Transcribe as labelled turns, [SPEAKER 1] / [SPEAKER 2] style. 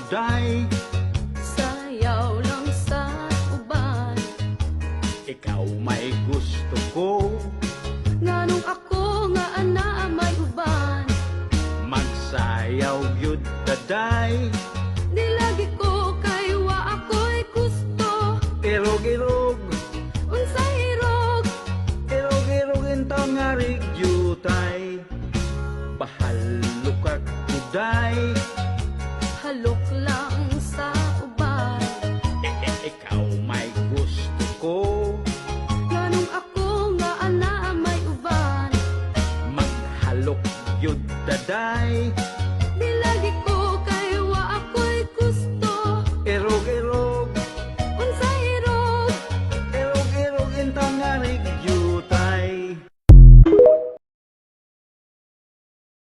[SPEAKER 1] day.
[SPEAKER 2] Sayaw lang sa uban.
[SPEAKER 1] Ikaw may gusto ko.
[SPEAKER 2] Nganong ako nga ana may uban?
[SPEAKER 1] Magsayaw gyud ta, day.
[SPEAKER 2] Di lagi ko kay wa ako'y gusto.
[SPEAKER 1] Irog-irog.
[SPEAKER 2] Unsay irog?
[SPEAKER 1] Irog-irog intawn nga rigyutay. Bahalo ka kuday.
[SPEAKER 2] Halok lang sa uban.
[SPEAKER 1] Ikaw may gusto ko.
[SPEAKER 2] Nganong ako nga ana may uban?
[SPEAKER 1] Maghalok gyud ta, day.